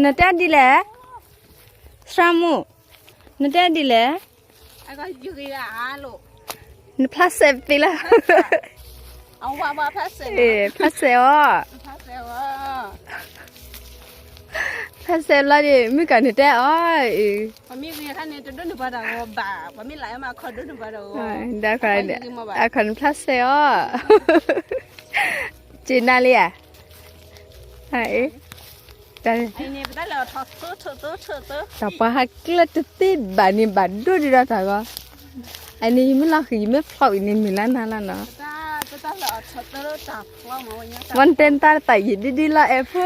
နတဲဒ်လဲၣ်, သရၣ်မုၣ်, နတဲဒ်လဲၣ်, နဖျါစဲးပသ့လၢ ဖျါစဲးအီၤ, ဖျါစဲးလီၤဒီး မုၣ်ကီၤနတဲအီၤ, ဒီး အခီနဖျါစဲးအီၤ, က့နၤလံဧါ, တၢ်ပှၤဟးကျၢၢ်တသ့ဘၣ်န့ၣ်ဘၣ်ဒိၣ်ဒံးဒီးတၢ်ဂီၤ, အန့ၣ်ယမ့ၢ်လီၤဃံၤ ယမ့ၢ်ဖျီအံၤန့ၣ်မုၢ်လၢ်နၤလီၤနီၤ, ဝဲနတဲနတၢ်တသးယံာ်ဒံးဒံးလီၤအဲၣ်ဖိ,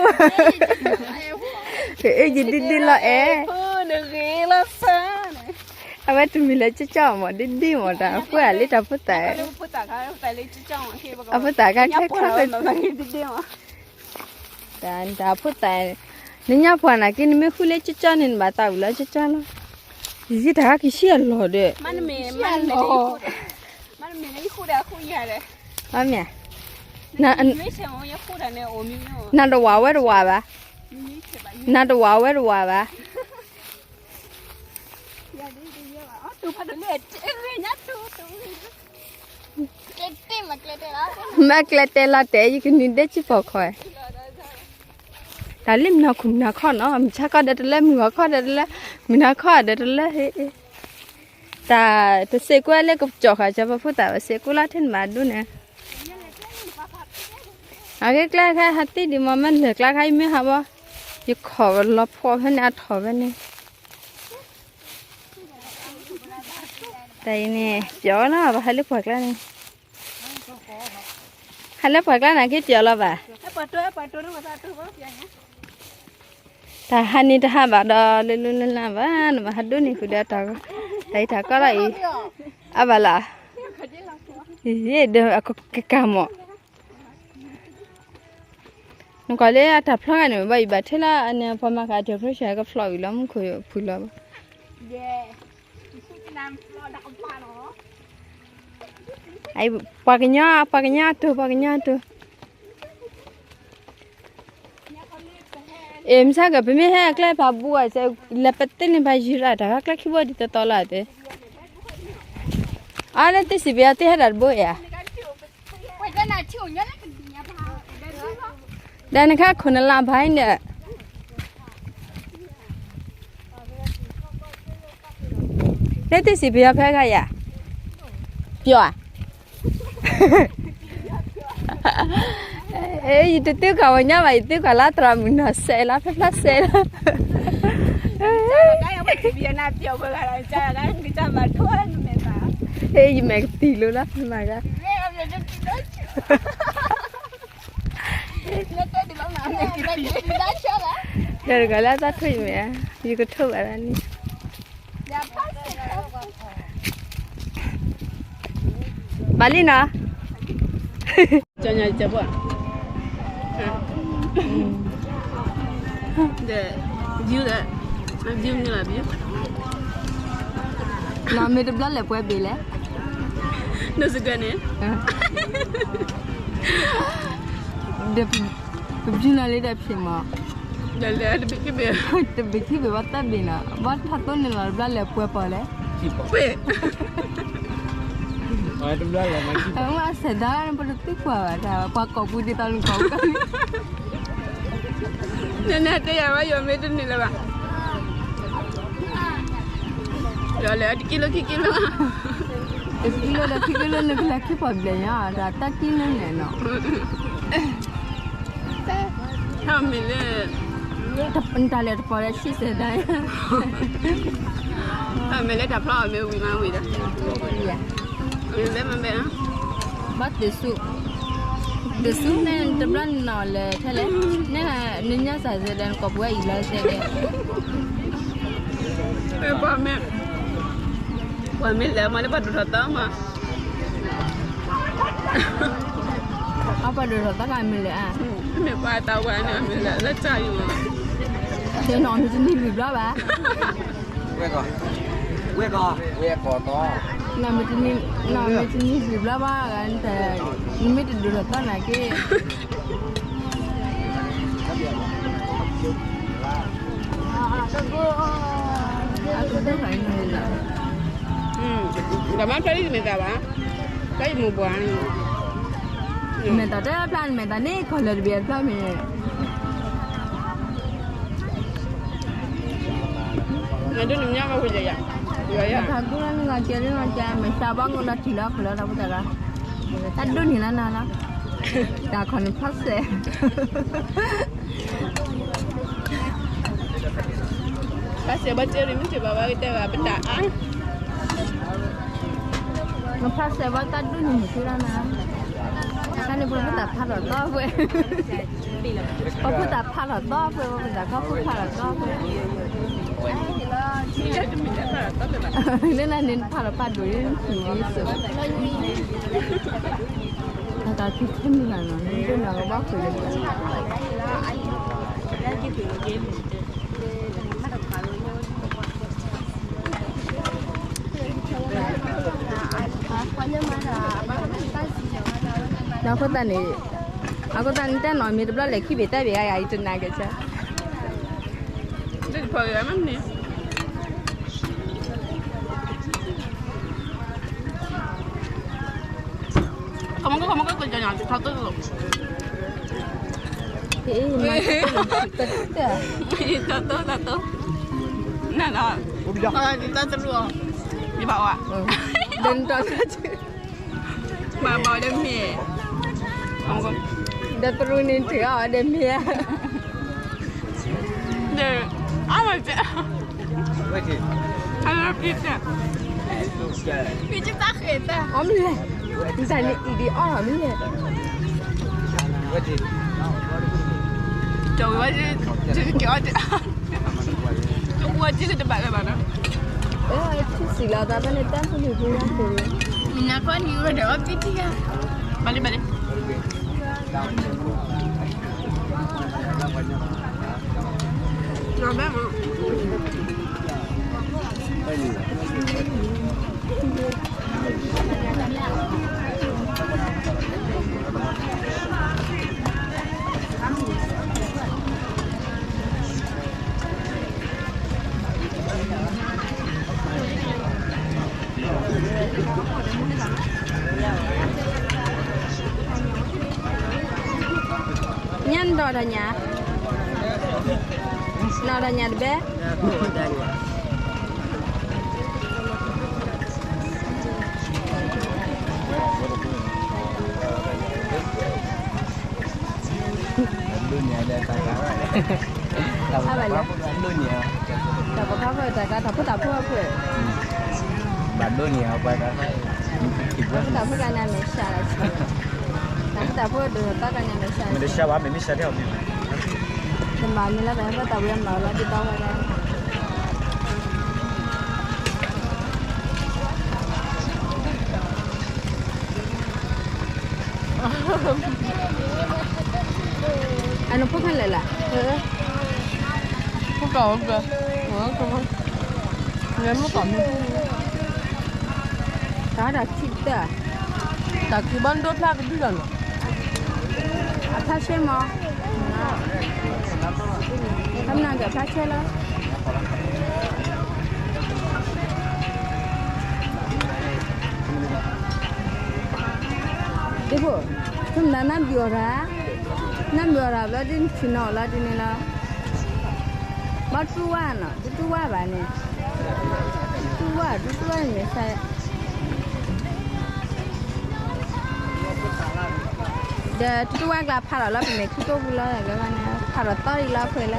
အၢ ယံာ်ဒံးဒံးလီၤအဲၣ်, အဝဲတမံၤလၢကၠီကၠီမး ဒ်ဒ်မး တၢ်ဖိတၢ်လံ တၢ်ဖိသၣ်, အဖိသၣ်ခါခဲခါ, တၢ်ဖိသၣ်, နညါပှၤနာ်က့ နမ့ၢ်ဃုလၢကၠီကၠီန့ၣ် နဘၣ်သးဝံၤလၢကၠီကၠီလီၤ, ယံာ်တၢ်ကဆံၣ်အလီၢ်ဒီး, မ့ၢ်, နတဝၤဝဲတဝၤဘၣ်, နတဝၤဝဲတဝၤဘၣ်, မ့ၢ်ကျဲတဲလီၤတဲာ် ယကနံၤဒဲးဆံၣ်ဖီခိၣ်, တၢ်လၢမုၢ်နၤခိၣ်မုၢ်နၤခီနီၤ မုၢ်ဆါခီဒီးတလၢ မုၢ်ဂီၤခီဒီးတလၢ မုၢ်နၤခီဒီးတလၢ, တၢ်တစဲးကွဲလၢကစီၣ်ဃာ် ကၠီၤပၤဖိသၣ်ဝဲစဲးကွဲလီၤထဲနဘၣ်ဒိန့ၣ်, အဂ့ၢ်ကျဲခါဟးသံဒံးမး မ့ၢ်လဲၤကျါခါအံၤမ့ၢ်ဟးဘီ, ယခိးလီၤဖှီၣ်ဖဲန့ၣ် အထီၣ်ဖဲန့ၣ် တၢ်အံၤန့ၣ် ပျီၤဝဲလီၤ ပဟးလၢပှၢ်ကျါန့ၣ်, ဟးလၢပှၢ်ကျါနာ်က့ပျီၤလီၤဘၣ်, တၢ်ဟးန့ၣ်တဟးဘၣ်ဒီး လၢလၢလၢလၢဘၣ် နဘၣ်ဟးဒိန့ၢ်ဃုာ်ဒီးတၢ်, တၢ်အံၤတၢ်ကီလီၤအံၤ, အဘၣ်လီၤ, ယ့ၣ်ဒီးအကကၤမး နကွၢ်လၢအတၢ်ဖျီဂၤန့ၣ် ဘၣ်ယံၤဘၣ်ထဲလၢအန့ၣ် ပှၤမၤဃာ်အတၢ်ဖျီဆၢကဖျီဝံၤလီၤ မူခိၣ်ဖုလီၤဘၣ်, ပှၤကညီ ပှၤကညီအတိၢ် ပှၤကညီအတိၢ်, အ့ၣ် မဆါက ပမ့ၢ်ဟဲအကျဲဖးဘူအစဲး လဲၤပသ့န့ၣ်ဖးယံၤရၣ်တၢ် ဟဲကျဲခံဘိဒ်သိးသိးလီၤအသ့, အါလၢသ့ၣ်စံးပယီၤသ့ၣ်ဟဲတၢ်တဘိဧါ ဒီးနခါခိၣ်နလၢ်ဘၣ်န့ၣ်, လၢသ့ၣ်စံးပယီၤဖဲဂၤယၤ, ပျီၤဧါ, ယတသ့ကွၢ်ဝဲညါဘၣ် ယသ့ကွၢ်လၢသရၣ်မုၣ်နီၢ်စဲးလၢဖဲဖျါစဲးလၢ ယမဲာ်ကသံၣ်လိာ်လၢဖဲမၤဂၤ, ဒီးတဂၤလၢအသးထိၣ်ယမဲာ်, ယကထိၣ်ဘၣ်ဒၣ်န့ၣ်, ဘၣ်လံနီၤ, ကၠီညါကၠီပှၢ်, ဒီး, ဒီး, ဒီးနုာ်လီၤဘၣ်, နီၢ်မ့ၢ်တဘျီလဲၤပှဲၤဘ့ၣ်လဲၣ်, နစကွဲန့ၣ်, ဒီး, ပဘျုးနၤလံဒီးဖံးမး, တဘ့ၣ်ခံဘ့ၣ်, တဘ့ၣ်ခံဘ့ၣ်ဘၣ်သၢဘ့ၣ်နီၤ ဘၣ်ထီၣ်သိန့ၣ်လီၤ တဘျီလဲၤပှဲၤပီၤလဲၣ်, အစဲးဒါန့ၣ် ပတသ့ကွၢ်ဘၣ်တၢ် ပှၤကိးပူၤဒ်သိးနကိးပူၤ, နတဲယၤဝဲယွၤမ့ၢ်တန့ၢ်လၢၤဘၣ်, ယွၤလဲၤတကံလိခံကံလိ, တကံလိဒီးခံကံလိန့ၣ် ကလဲၤခံပီၣ်ဘျဲၣ်ညါ တၢ်သၢကံလိန့ၣ်နီၤ မ့ၢ်လၢ, တၢ်လဲၤတပီၤလၢဆံစဲးဒၣ်, မ့ၢ်လၢတၢ်ဖျီအီၤမ့ၢ်ဝံၤမးဝံၤဒီး, မ့ၢ်ဘဲမ့ၢ်ဘဲ, ဘၣ်သုးဆူ, သုးဆူန့ၣ်တဘျီနီၢ်လဲၤထဲလဲၣ်, န့ၣ်, နညါစၢ်စဲးဒၣ်နကိာ်ပူၤဝဲအံၤလီၤစဲးဒၣ်, ပှၤမ့ၢ်, ပှၤမ့ၢ်လဲၤမးလၢပှၤဒိၣ်ထီၣ်သီမး အပှၤဒိၣ်ထီၣ်သီခါမ့ၢ်လဲၤဧါ, မ့ၢ်ပှၤတၢ်ဝဲန့ၣ်မ့ၢ်လဲၤလၢကၢ်ယိၤ, နီၢ်မ့ၢ်တနံၤလွံၢ်ဘျီဘၣ်, ဝဲကီ, ဝဲကီ, နီၢ်မ့ၢ်တနံၤ, နီၢ်မ့ၢ်တနံၤလွံၢ်ဘျီဘၣ်, နမ့ၢ်တဒိၣ်ထီၣ်သီနာ်က့, ဒီးမ့ၢ်ဖျၢၣ်လံတမ့ၢ်သးဘၣ်, ဖျၢၣ်ယမူပှၤ, မဲာ်တၢ်တဲဖျၢၣ်န့ၣ် မဲာ်တၢ်န့ၣ် ကီၢ်လၢတဘ့ၣ်အဖျၢၣ်မ့ၢ်န့ၣ်, နဒိၣ်နမညီမ့ၢ်ဝံၤလဲၣ်ယၤ, နကဲလၢနကဲ မဲာ်ဆှးဘၣ်ကအိၣ်ဒီးထံလၢအဃုာ်လၢတၢ်ဖိတၢ်ရၢ, တၢ်ဒိၣ်န့ၢ်လၢနၤလီၤ, တၢ်ခီန့ၣ်ဖျီၣ်စဲး ဖျီၣ်စဲးဘၣ်စ့ရံမ့ၢ်စ့ဘၣ်ဘၣ်ကတဲဘၣ်ပတၢ်အါ, နဖျီၣ်စဲးဘၣ်တၢ်ဒိၣ်န့ၢ်မုၢ်ဆ့လီၤနၤ, တၢ်န့ၣ်ပှၤဖိသၣ်ဖးထီၣ်သီပှဲၤ, ပှၤဖိသၣ်ဖးထီၣ်သီပှဲၤ, ပှၤဖိသၣ်ကီၢ်ဖိဖးထီၣ်သီပှဲၤ, လၢနၤန့ၣ်ဖးထီၣ်ပာ်ဒိၣ်လၢနဖံးလံစိး, တၢ်ခံထဲမုၢ်ဂၤနီၤ နဒိၣ်နၤကဘၣ်ဃုာ်လၢ ဒီးအဃိသတးန့ၣ်, အဃိသတးန့ၣ် တၢ်နီၢ်မ့ၢ်တဘျီလဲၤခံဘ့ၣ်တၢ်ဘ့ၣ်ဂၤယၤ ယတနာ်က့ၤဆၢ ခမကခမကကညါထီၣ်တိၢ်, ထီၣ်တိၢ်, နၤလီၤ, တၢ်တရူးအီၤ, ယဘၣ်အီၤ, ဒီးနတီၤဆၢ, ဘၣ်ဘၣ်ဒီးမ့ၢ်, ဒီးတရူးန့ၣ်ထုးအီၤဒီးမ့ၢ်ဧါ ဒီး, အါမး, အါမး, အီၣ်မ့ၢ်လဲၣ်, နတၢ်န့ၣ်အံၤဒံးအီၣ်မ့ၢ်လဲၣ်, ကဝဲ, က့ၤအီၣ်, ကဝဲက့ၤတဘၣ်လၢၤဘၣ်နီၤ, ထံၣ်စံးလီၤသးဖဲန့ၣ်တၢ်ဖိလံၤဖိလၢဖိ, နကွၢ်နံၤဝဲဒီးအီၣ်တံၢ်တံၢ်ဧါ, ဘၣ်လံဘၣ်လံ ညၣ်နဒီးတၢ်ညၣ်, နီၢ်တၢ်ညၣ်တဘဲ, တၢ်ဖိတၢ်ဖိတၢ်ကါ တၢ်ဖိတၢ်ဖိအဖှဲၣ်, ဘၣ်ဒိန့ၣ်အပှၤကါ, တၢ်ဖိတၢ်ဖိကါန့ၣ်မဲာ်ဆှးလီၤ, တၢ်ဖိတၢ်ဖိဒီးတၢ်ကါန့ၣ်မဲာ်ဆှး, မဲာ်တဆှးဘၣ် မဲာ်မ့ၢ်ဆှးထဲအီၤမ့ၢ်, တမၤမ့ၢ်လၢတၢ်ဖိတၢ်ဖိမၤလီၤဒ်တၢ်ဝဲဒၣ် အနဖိခဲလၢာ်လၢ, ဖိကီၢ်, လဲၤမုၢ်ကီၢ်မုၢ်, တၢ်တၢ်ခံတၢၢ်, တၢ်ခံဘၣ်ဒိဖျါကဒုလီၤနီၤ, အဖျါဆဲမး, ကမနၤကဖျါဆဲလီၤ. ဒ်ဖိ, ဆိမိၣ်နနၢ်ဘျုးအီၤတၢ်, နၢ်ဘျုးအီၤတၢ်ဘျီဒ်နဆ့ၣ်နီၤလီၤဒ်န့ၣ်လီၤ. ဘၣ်တူၢ်ဝါနီၤ, တတူၢ်ဝါဘၣ်န့ၣ်, တူၢ်ဝါ, တတူၢ်ဝါန့ၣ်, ဒီးတတူၢ်ဝါကျါဖးထီၣ်လၢပမဲာ်ခံကိၢ်ပူၤလီၤ, ဖးထီၣ်သီအံၤလီၤဖဲလၢ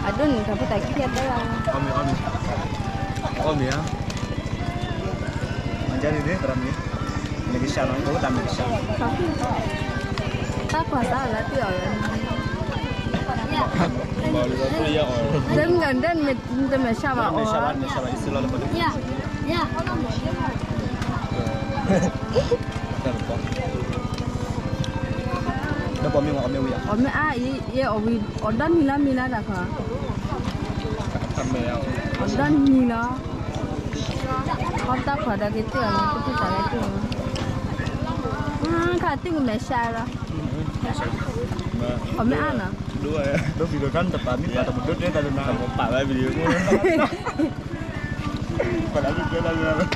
အဒိၣ်န့ၣ် တၢ်ဖိတၢ်ခံတဲဘၣ်, အီၣ်မ့ၤ, အီၣ်မ့ၤဧါ, မၤဒ်န့ၣ်, မ့ၢ်ကဆှးနီၤ, တၢ်မ့ၢ်ကဆှး, တၢ်ကွၢ်သးလၢတ့ၢ်အီၤလၢ, တမ့ၢ်ဆှးဘၣ်, တမ့ၢ်ဆှးဘၣ်, အီၣ်မ့ၤ, အီၣ်မ့ၤအါအံၤ, အီၣ်ဒီနံၤလီၤမ့ၢ်လၢတၢ်ခီ, အီၣ်ဒီနံၤလီၤ, အီၣ်တၢ်ခီဒီးက့ၤတ့ၢ်အီၤန့ၣ် တၢ်ဖိတၢ်လၢတ့ၢ်အီၤ ခါတုၤကမဲာ်ဆှးလီၤ, အီၣ်မ့ၢ်အါနီၤ, ဒိၣ်ဖံးဒိၣ်ခါနတပာ်မ့ၢ်ပာ်တမုၢ်ဒိၣ်တဲတၢ်လၢနၤ, ပာ်ဝဲပလံၤ, ပာ်တမုၢ်ဒိၣ်တဲတၢ်လၢနၤ,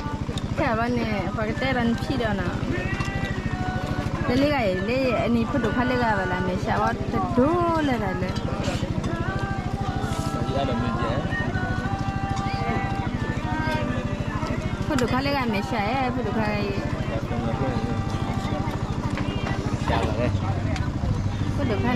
ခဲဘၣ်န့ၣ် ပှၤကတဲဒီးနဖံးဒီးနီၤ, လၢလၢဂၤအံၤ လၢအနံၤဖိဒိၣ်ခါလၢဂၤဝဲလၢမဲာ်ဆှးဝဲတဒိၣ်လၢၤဒၣ်လၢ ဖိဒိၣ်ခါလၢဂၤမဲာ်ဆှးဧါ, ဖိဒိၣ်ခါအံၤ, ဖိဒိၣ်ခါ